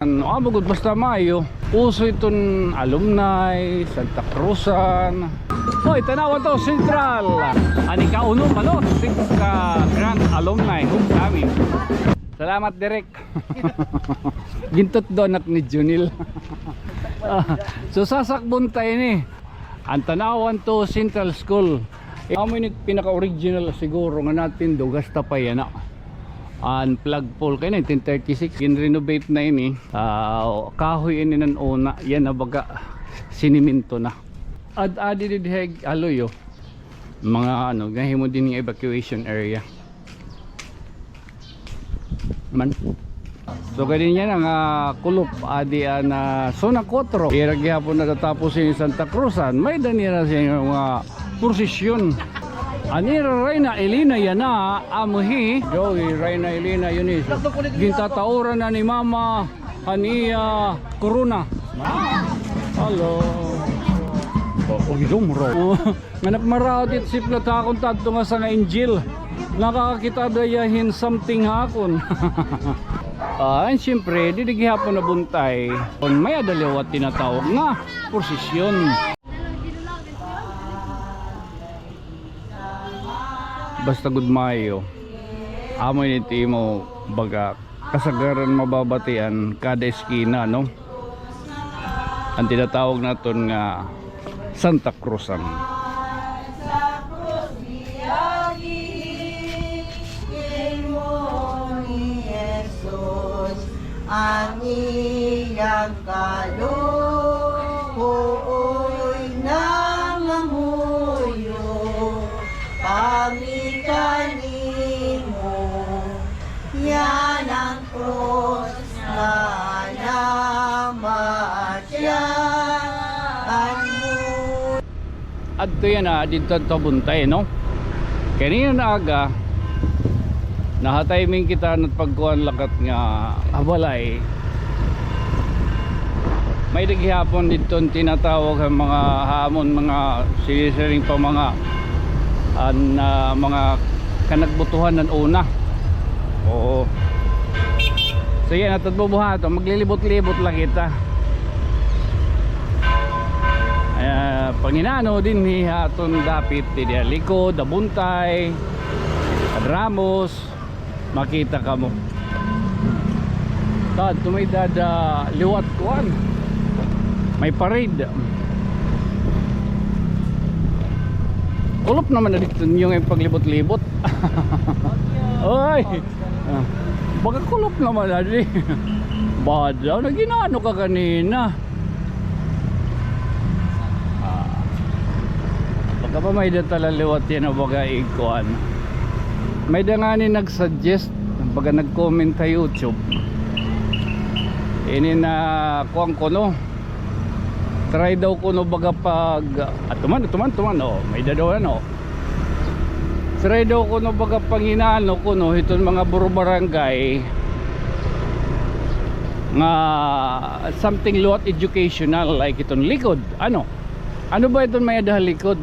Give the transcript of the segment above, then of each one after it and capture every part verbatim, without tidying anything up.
Ano, amo gud basta maayo. Uso iton alumni, Santa Cruzan. Hoy, tan-awa to, Central. An ikauno pa, no? Six ka Grand Alumni Homecoming. Salamat, Direk. Gintutdo anak ni Junil. Ah, so, sasakbon ta ini. An tan-awa to, Central School. Eh, amo ini pinaka-original siguro nga natindog hasta pa yana. An flagpole kay nineteen thirty-six, gin-renovate na ini. Ah, kahoy ini nan una, yana baga siniminto na. Ad-adi didi ha ig-, aloy, o. Mga ano, nahimo dinhi evacuation area. Man. So, kay dinhi yana nga kulop, adi an, ah, Zona Kuwatro. Ira gihapon natatapos ini Santa Cruzan. May-ada nira siya nga prosesyon. An ira Reyna Elena yana, amo hi Joey, Reyna Elena Eunice. Gintatauran na ni Mama an iya korona. Hello. O, uy, dumro. Nga nagmaraot it siplat ha akon tadto nga sanga Angel. Nakakakita daya hin something ha akon. Ah, and siyempre, didi gihapon nabuntay kon may-ada liwat tinatawag nga prosesyon. Basta gud maayo. Amo ini it imo baga kasagaran mababatian kada eskina, no? An tinatawag naton nga Santa Cruzan. An iyang kaluoy nangamuyo kami kanimo, yana an krus nga namatyan mo. Adto yana, didto adto buntay, no? Kanina nga aga, naha-timing kita nga pagkuan lakat nga ha balay. May-ada gihapon didto tinatawag ha mga hamon, mga sinisiring pa mga an, ah, mga kanagbutuhan nan una. Oo. So yana, it at bubuhaton, maglilibot-libot la kita. Ah, panginano dinhi ha aton dapit, didi ha likod, ha buntay, ha Ramos, makita kamo. Adto may-ada liwat kuan. May parade. Kulop naman na didto ninyo ngay-an paglibot-libot. Oy. Ah, baga kulop naman na di. Badaw, nag-inano ka kanina? Ah, baga pa may-ada ta la liwat yana, baga igkuan. May-ada ngani nag-suggest, baga nag-comment ha YouTube. Ini na kuan kuno. Try daw kuno baga pag, ah, tuman, tuman, tuman, o, may-ada daw, ano. Try daw kuno baga panginano kuno hiton mga buro-barangay nga something liwat educational, like iton likod, ano. Ano ba iton may-ada ha likod?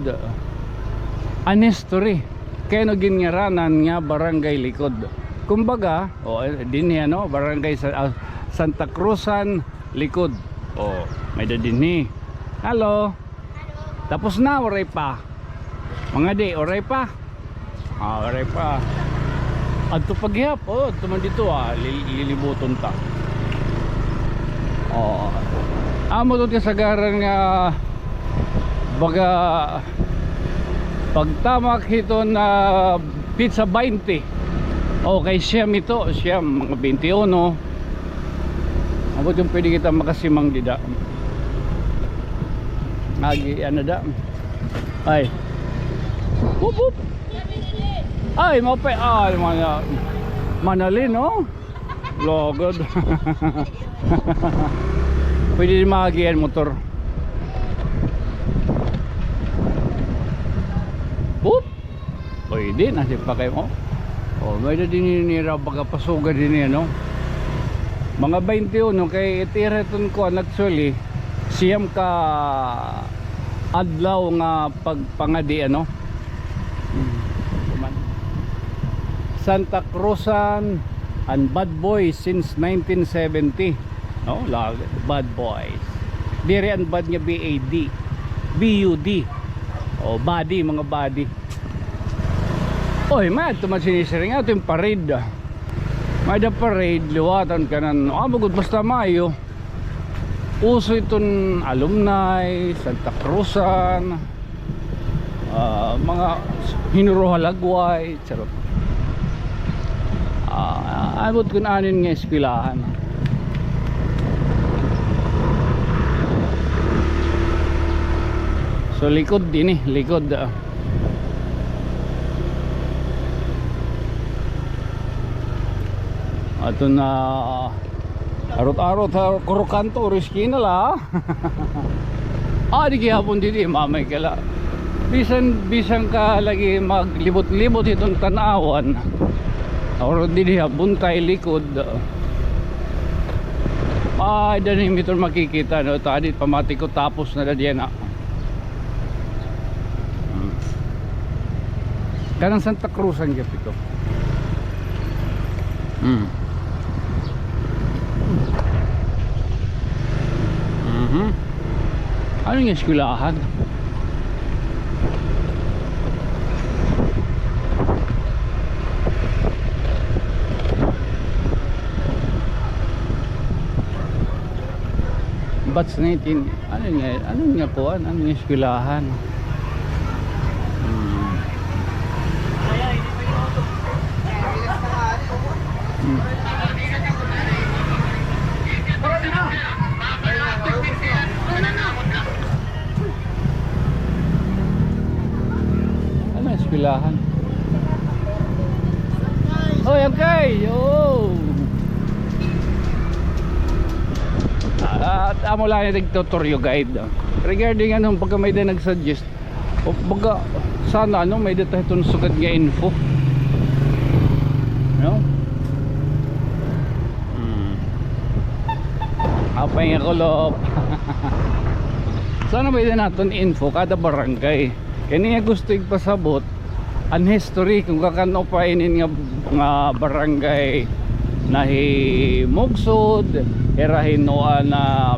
An history. Kay ano ginngaranan nga Barangay Likod? Kumbaga, o, eh, dinhi, ano, Barangay Sa-, ah, Santa Cruzan, Likod. O, may-ada dinhi. Hello. Tapos na, waray pa. Mga di, waray pa. Ah, waray pa. Adto pa gihap. O, adto man didto, ah, lil-, lilibuton ta. O. Amo to kasagaran nga baga pagtamak hiton, ah, petsa baynte. O, kay siyam ito, siyam, mga baynte uno. Ambot iton pwede kita makasimang dida. Agi, ano da? Ay. Whoop, whoop. Ay, mapay. Ay, mana-, manalin, no? Lugod. Pwede din maagian motor. Whoop. Pwede na siya pa kay mo. O, may-ada dinhi nira baga pasuga dinhi, ano? Mga baynte uno kay it ira iton kuan, actually, siyam ka adlaw nga pagpangadi, ano? Hmm. Santa Cruzan and Bad Boy since nineteen seventy. No, lag-, bad boys. Diri an bad nga B A D. B U D. O, body, mga body. Oy, may adto man sinisiring ato yung parade. May da parade, liwatan ka nan, amo gud basta Mayo. Uso iton alumni, Santa Cruzan, ah, mga Hinuro Halagway, charot. Ah, ambot kun anin nga eskwelahan. So, likod din eh, likod, ah. Ato na, arot-arot ha, kurukanto, or eskina la. Ah, di gihapon didi, mamay ka la. Bisan, bisan ka lagi maglibot-libot hiton tan-awan. Or didi ha, buntay likod. Ay, dani mi ton makikita, no? Tadi pamati ko, tapos na da diyan, ah. Hmm. Kanang Santa Cruzan gihap ito. Hmm. Mhm. Ano nga eskwelahan? Batch nineteen. Ano nga, ano nga kuan? Ano nga eskwelahan? Hmm. Hmm. Ano, eskwelahan? Oy, okay. Oh. At amo lang yung nagtuturyo guide. Regarding anong pagka may din nag-suggest, o baga, sana, ano, may data iton sugad nga info. No? Hmm. Apay nga kulop. Sana may din naton info kada barangay. Kani nga gusto igpasabot, an history kung kakan-o pa inin nga, nga barangay nahimugsod, hira hin-o an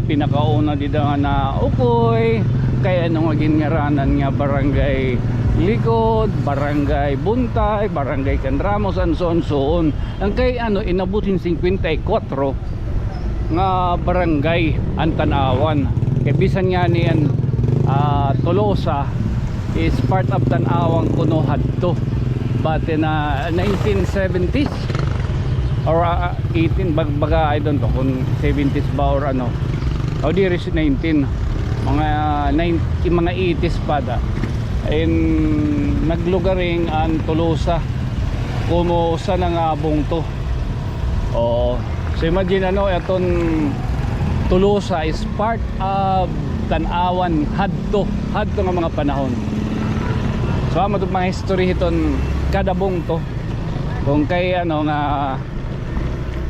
pinakauna dida nga naukoy, kay ano nga ginngaranan nga Barangay Likod, Barangay Buntay, Barangay Canramos, and so on, so on. An kay ano, inabot hin singkwenta y kwatro nga barangay an Tanauan. Kay bisan ngani an, ah, Tolosa is part of Tanauan kuno hadto. But in, ah, nineteen seventies or, ah, eighteen, bag-, baga, I don't know kung seventies ba or ano. O diri si nineteen. Mga nine-, mga eighties pa da. In naglugaring an Tolosa kuno usa na nga bungto. Oo. So imagine, ano, aton Tolosa is part of Tanauan hadto, hadto nga mga panahon. So amo to mga history hiton kada bungto. Kung kay, ano, nga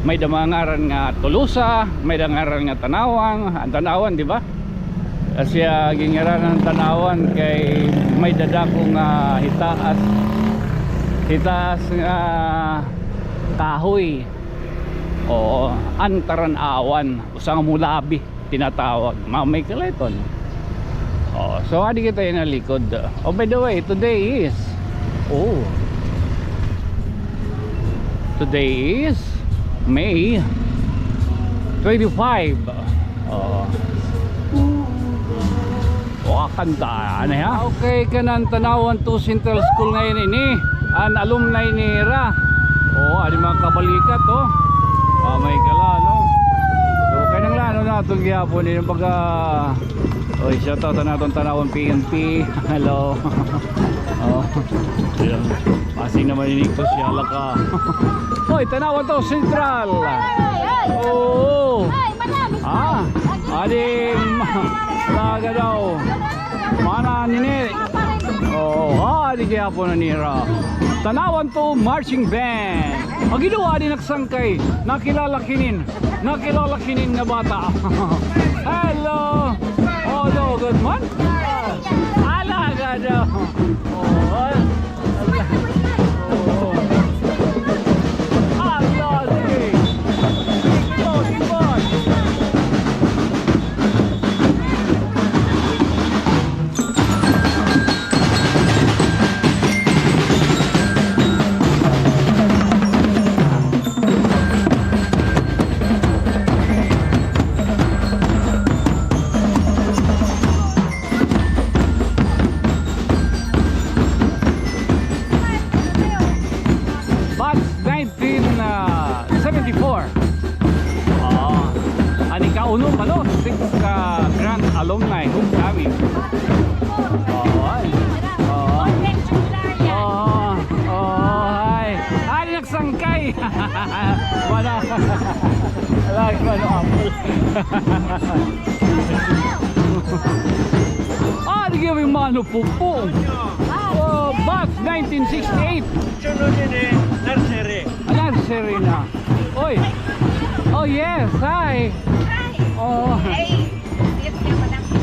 may da mga ngaran nga Tolosa, may da ngaran nga Tanauan, an Tanauan, di ba? Asya ginngaranan Tanauan kay may da dako nga hitaas, hitaas nga kahoy. Oo, an Taran-awan, usa nga mulabi tinatawag. Mamay ka la iton. Oh, so adi kita yana ha likod. Oh, by the way, today is, oh, today is May twenty-five. Oh. Wa kanta, ano ya? Okay, kanan Tanauan two Central School ngay-an ini. An alumni nira. Oh, adi mga kabalikat, oh. Mamay ka la, no? So, kay nang lano naton gihapon, ini baga, oy, shout out naton Tanauan P N P. Hello. Oh. Ayan. Masing naman ini ko siya laka. Oy, Tanauan two Central. Ay, ay, ay. Oo. Ay, madami. Ah, adi, ma-, laga daw. Mana nini. Oh, ah, adi gihapon na nira. Tanauan two Marching Band. Agi daw, adi nagsangkay. Nakilala kinin. Nakilala kinin nga bata. Hello. Oh, no, good man. Ala ka daw. Oh, ala. Oh. Ala, sige. Sige, sige. Uno pa, no? Six ka grand alumni homecoming. Oo, ay. Oo. Oo, oo, ay. Ay, nagsangkay. Wala. Wala, wala, apple. Ah, di kami mano pupo. Oh, but nineteen sixty-eight. Sunod din eh, nursery. Nursery na. Oy. Oh, yes. Hi. Hi. Oh. Hey.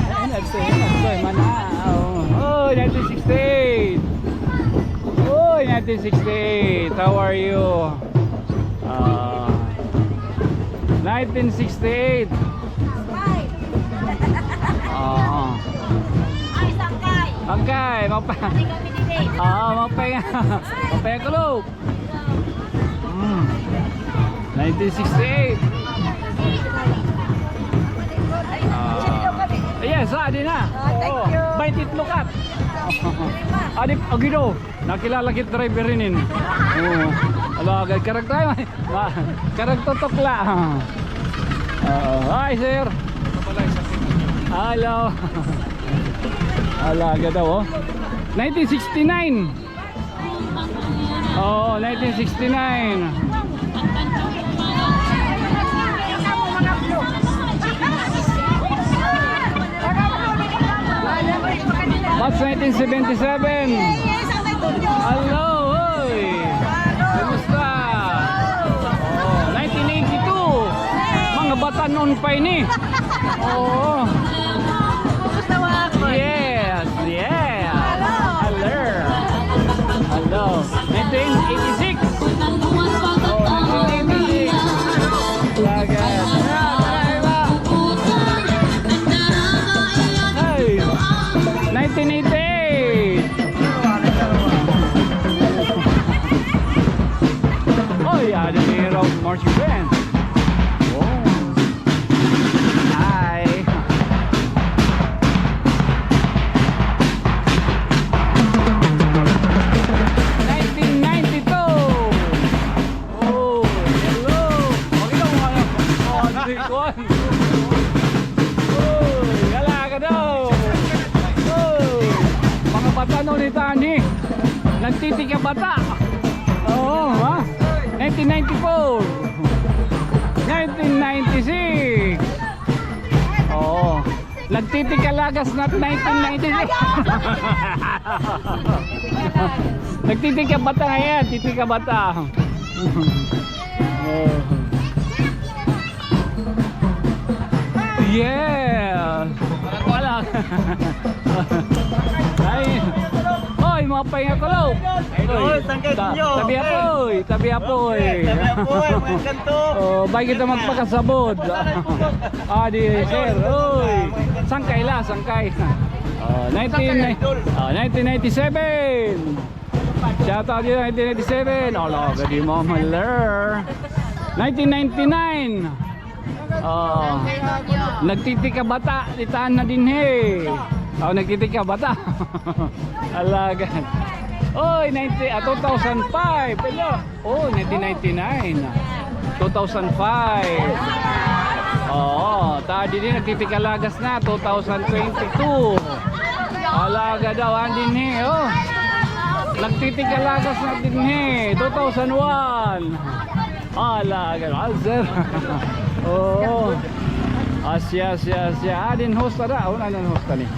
Ay, nagsayo, nagsayo man na. Oh. Oh, nineteen sixty-eight. Oh, nineteen sixty-eight. How are you? Ah, nineteen sixty-eight. Hi. Ah. Ay, sangkay. Sangkay, mapa-, Hindi kami dili. Ah, mapay-, mapay-, kulog. Mm. Nineteen sixty-eight. Ah, yes, ah, di na. Ah, thank you. Baynte lukat. Adi, agido. Nakilala kit driver inin. Oo. Ala, agad karag tayo. Ma-, karag tutok la. Oo. Hi, sir. Hello. Ala, agad daw, oh. Nineteen sixty-nine. Oo, nineteen sixty-nine. March nineteen seventy-seven. Hello, oy. Kumusta? Oh, nineteen eighty-two. Mga batan-on pa ini. Oo. Kumusta, mga boy? Yes, yes. Hello. Hello. Hello. Nineteen eighty-six. Oh, nineteen eighty-six. Talaga. Ay. Nineteen eighty-eight. Oh, yeah, the year of March event. Oh. Hi. Nineteen ninety-two. Oh, hello. Pakita mo nga. Oh, ano yung kuwan? Oh, gala ka daw. Oh, mga batan-on ito, ani. Nagtitikabata. Oo, ha? Nineteen ninety-four. Nineteen ninety-six. Oo. Nagtitikalagas na nineteen ninety-six. Nagtitikabata ngayon, titikabata. Yeah. Wala. Ay. Oy, mga pahinga ko, lo. Ay, doon, saan kayo, ta-, senyor? Tabi apoy, tabi apoy. Okay, tabi apoy, mga kanto. Oh, bay kita magpakasabod. Ah, di, sir. Oy, sangkay la, sangkay. Oh, nineteen, oh, nineteen ninety-seven. Shout out yun, nineteen ninety-seven. Oh, lo, gadi mo, maler. Nineteen ninety-nine. Oh. Nagtitikabata, itan na dinhi. Oh, nagtitikabata. Alagan. Oy, ninety, ah, two thousand five. Hello. Oh, nineteen ninety-nine. Two thousand five. Oo, ta dinhi nagtitikalagas na, two thousand twenty-two. Alaga daw, an dinhi, oh. Nagtitikalagas na dinhi, two thousand one. Alaga, ah, sir. Oo. Asya, asya, asya. Ah, din hosta da. Ano, ano hosta ni?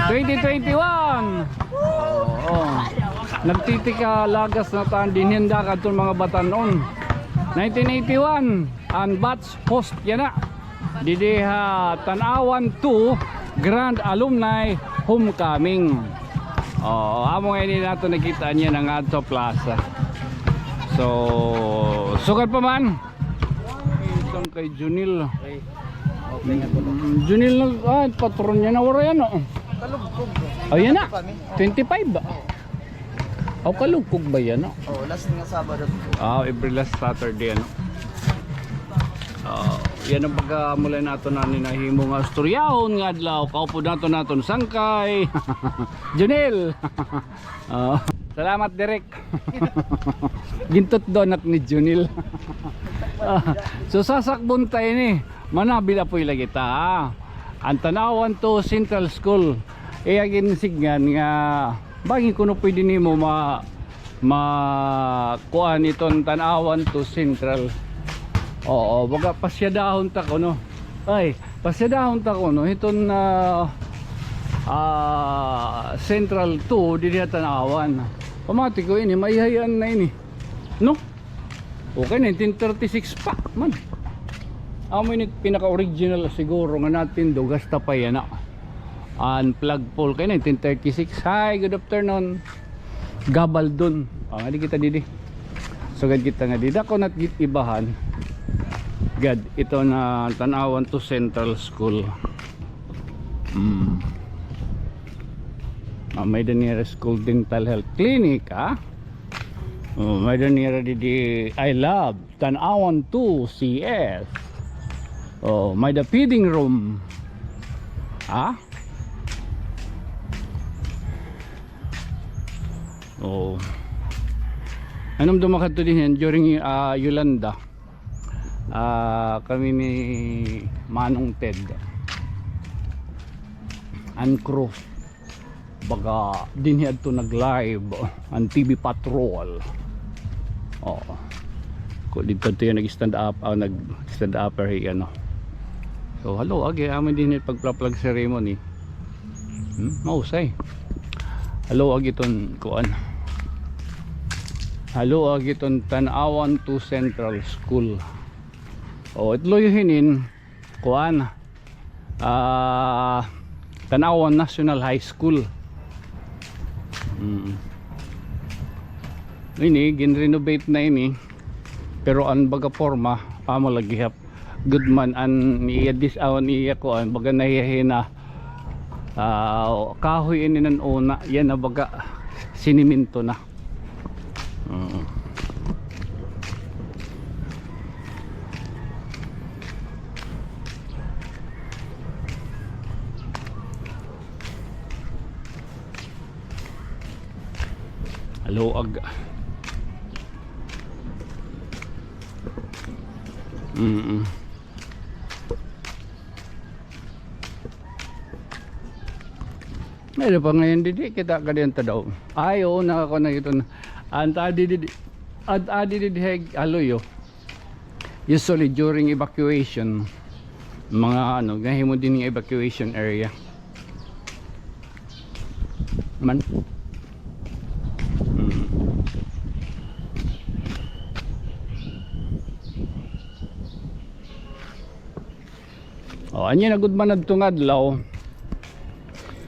Twenty twenty-one. Oo. Nagtitikalagas na tan dinhi, kadton mga batan-on. Nineteen eighty-one, an batch host yana. Didi ha Tanauan two Grand Alumni Homecoming. Oo, amo nga ini nato nakita niya nga adto plaza. So, sugad pa man. Itong kay Junil. Mm, Junil na, ah, patron niya na, waray, ano? Kalugkog. Oh, yana. Twenty-five ba? Aw, kalugkog ba yana? Oh, last nga Sabado. Ah, every last Saturday, ano? Ah, yana an pagkamulay naton ani nahimo nga istoryahon nga adlaw. Kaupod naton, naton sangkay. Junil. Ah, salamat, Direk. Gintutdo na ni Junil. Ah, so, sasakbon ta ini. Manabil apoy la kita, ha? An Tanauan two Central School. Iya ginsidngan nga bangin kuno pwede nimo ma-, ma-, kuan iton Tanauan two Central. Oo, baga pasyadahon ta kuno. Ay, pasyadahon ta kuno iton, ah, ah, Central two didi ha Tanauan. Pamati ko ini, maihayan na ini. No? Okay, nineteen thirty-six pa man. Amo ini pinaka-original siguro nga natindog, hasta pa yana. An flagpole kay nineteen thirty-six. Hi, good afternoon. Gabaldon. Ah, ngadi kita didi. Sugad kita ngadi. Dako na it ibahan. Gad, ito na Tanauan two Central School. Hmm. Ah, may-ada nira school dental health clinic, ah. Oh, may-ada nira didi, I love Tanauan two C S. Oh, may-ada feeding room. Ah? Oh. Anong dumakat to din yan during, ah, Yolanda? Ah, kami ni Manong Ted and crew. Baga dinhi adto nag-live an T V Patrol. Oo. Ko didto to yan nag-stand up, ah, nag-stand up, eh, ano. So, hello, agi, amo dinhi pag-flag ceremony. Hmm, mausay. Hello, agi ton kuan. Hello, agi ton Tanauan two Central School. Oh, it luyo hinin, kuan, ah, Tanauan National High School. Mm. Ini, gin-renovate na ini. Pero an baga porma, amo la gihap. Good man, an iya dis-, an iya kuan, baga nahihina. Ah, kahoy ini nan una, yana baga siniminto na. Oo. Luag. Mm-mm. May pa ngayon didi, kita ka diyan ta daw. Ay, oo, nakakuha na ito na. An ta didi, an ta didi, heg, aloy, oh. Usually during evacuation, mga ano, nahimo din nga evacuation area. Man. Hmm. Oh, anya na gud man adto nga adlaw.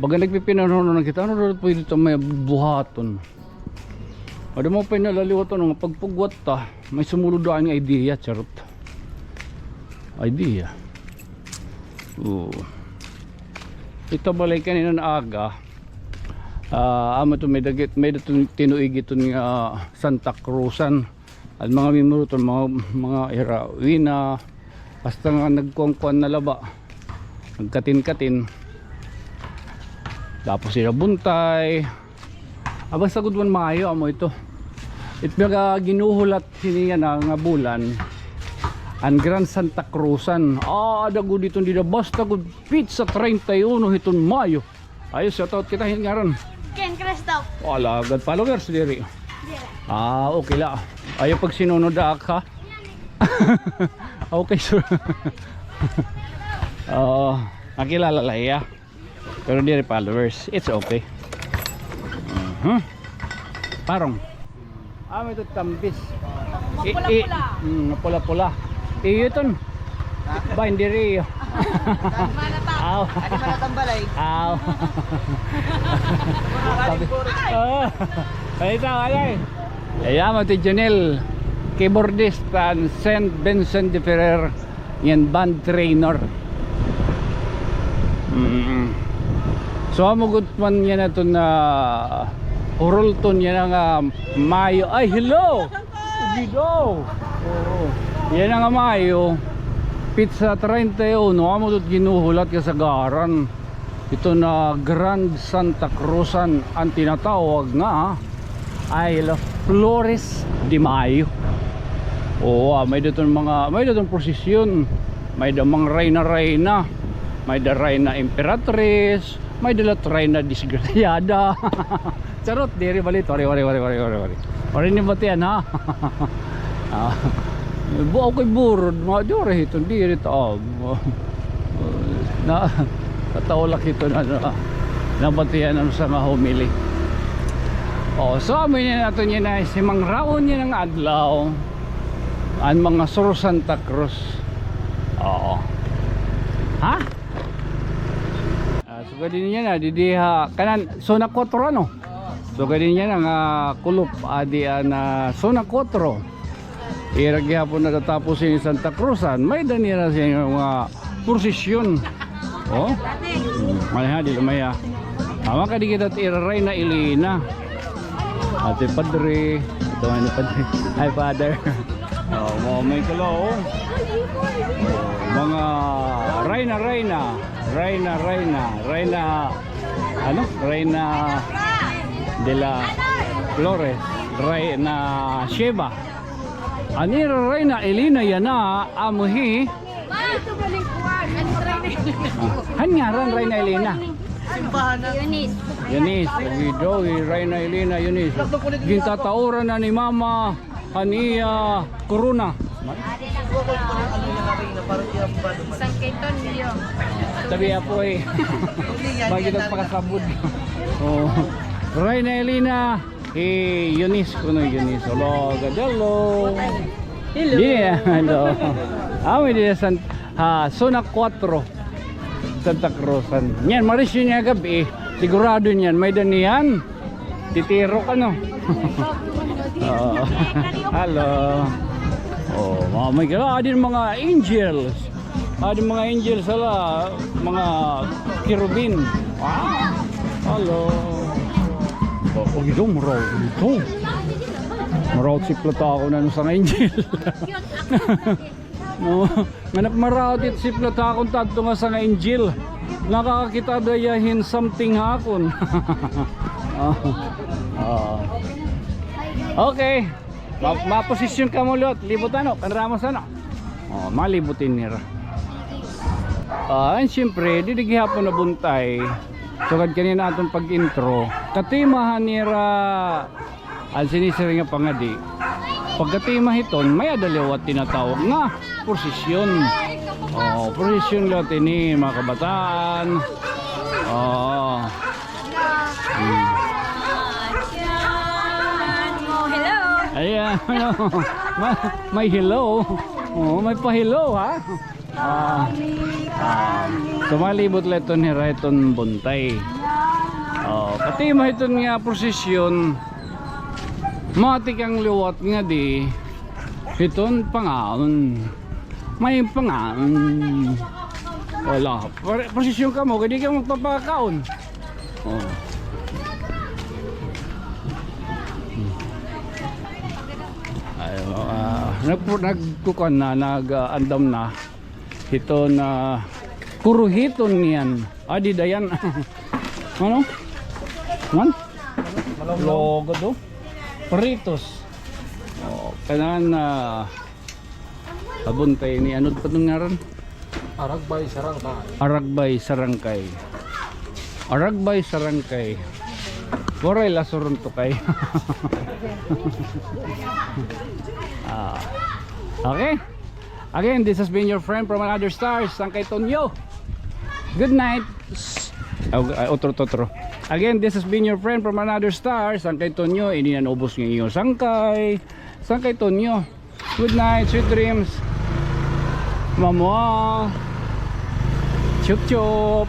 Baga nagpipinanhonon na kita, ano daw pwede ito may buhaton? Ada mo pa yung nalaliwat, ano, nga pagpugwat ta, may sumulod daan nga idea, charot. Idea. Oo. Ito balay kanina na aga. Ah, amo to may dagit, may datong tinuig iton nga Santa Cruzan. An mga miyembro ton mga, mga ira, wina, basta nga nagkuan-kuan na laba, nagkatin-katin. Tapos sila buntay. Ah, basta gud man maayo amo ito. It mga ginuhulat hini yana nga bulan, an Grand Santa Cruzan. Ah, ada gud iton dida, basta gud petsa treinta y uno hiton Mayo. Ayos, shout out kita, hin ngaran. Ken Cristo. Wala gad followers diri. Dira. Ah, okay la. Ayaw pagsinunod ak, ha? Okay, sir. Oo, nakilala la iya. Pero diri followers. It's okay. Mhm. Parong. Ah, may ito tambis. Mapula-pula. Mm, mapula-pula. Iyo iton. Ba, hindi rin iyo. Aw. Ano man ang tambalay? Aw. Sabi. Ah. Ay, ito, alay. Ayan, Mati Junel. Keyboardist and Saint Vincent de Ferrer. Yan, band trainer. Mm. So, amo gud man yana iton, ah, urulton yana nga Mayo. Ay, hello! Ugidaw! Oo. Yana nga Mayo, petsa treinta y uno, amo ito it ginuhulat kasagaran. Ito na Grand Santa Cruzan an tinatawag nga ay la Flores de Mayo. Oo, ah, may-ada iton mga, may-ada iton prosesyon. May-ada mga reyna-reyna. May-ada reyna emperatris. May-ada la reyna disgrasyada. Charot, diri bali. Wari, wari, wari, wari, wari, wari. Wari ni batian, ha? Ah. Bu-, okay, burod. Mga diri hiton, diri ta, ah, na, kataw la hiton, ano, ah. Nabatian an usa nga homily. Oh, so, amo ini an aton yana, himangrawon yana nga adlaw. An mga Sur Santa Cruz. Oo. Ha? Ah, sugad ini yana, didi ha, kanan, zona kuwatro, ano? Sugad ini yana nga kulop, adi an, ah, zona kuwatro. Ira gihapon natatapos ini Santa Cruzan. May-ada nira siya nga prosesyon. Oh? Hmm, may-ada, di la may-ada. Tama ka, di kita tira Reyna Elena. Ate Padre. Ito nga ni Padre. Hi, Father. Oh, mga may kalaw, oh. Oh, mga Reyna, Reyna. Reyna, Reyna. Reyna, ano? Reyna de la Flores. Reyna Sheba. An ira Reyna Elena yana, amo hi. Ah, han ngaran Reyna Elena? Eunice. Eunice, Ovidio, hi Reyna Elena Eunice. Gintatauran na ni Mama an iya korona. San Caytonio. Tabi apo eh. Bagi nagpakasabod. Oh. Reyna Elena. Hi Eunice kuno, Eunice. Hello, gadalo. Hello. Yeah, hello. Amo didi ha San-, ha, zona kuwatro, Santa Cruzan. Niyan, marisyo niya gab-i. Sigurado niyan, may-ada niyan. Titirok, ano? Oo. Hello. Oh, mga may kala, adi an mga angels. Adi an mga angel sala, mga kerubin. Ah, hello. Oh, ito, maraot ito. Maraot siplata akon an usa nga angel. No, nga nagmaraot it siplata akon tadto nga usa nga angel. Nakakakita daya hin something ha akon. Ah, ah. Okay. Ma-, maposisyon kamo liwat. Libot ano? Panorama sana. Oh, malibot ini nira. Ah, and siyempre, didi gihapon nabuntay. Sugad kanina aton pag-intro. Katemahan nira an sinisiring nga pangadi. Pagkatema hiton, may-ada liwat tinatawag nga prosesyon. Oh, prosesyon liwat ini, mga kabataan. Oh. Hmm. Oh, hello. Ayan, hello. Ma-, may hello. Oh, may pa-hello, ha? Ah, ah, so malibot la iton hira hiton buntay. Oh, katema hiton nga prosesyon, matikang liwat ngadi hiton pangaon. May pangaon. Wala. Pro-, prosesyon kamo, kay di kamo magpapakaon. Oh. Ay, ah, nagpu-, nagkukuan na, nag, ah, andam na. Hiton, ah, kuruhiton niyan. Adi dayan. Ano? Man? Logo do. Paritos. Oh, kanan, ah, Abuntay ini, ano pa iton ngaran? Aragbay Sarangkay. Aragbay Sarangkay. Aragbay Sarangkay. Waray la suruntukay. Ah. Okay. Again, this has been your friend from another star, Sangkay Tonyo. Good night. Oh, ay, otro, otro. Again, this has been your friend from another star, Sangkay Tonyo. Ini an ubos nga iyo sangkay. Sangkay Tonyo. Good night, sweet dreams. Mamwa. Chup chup.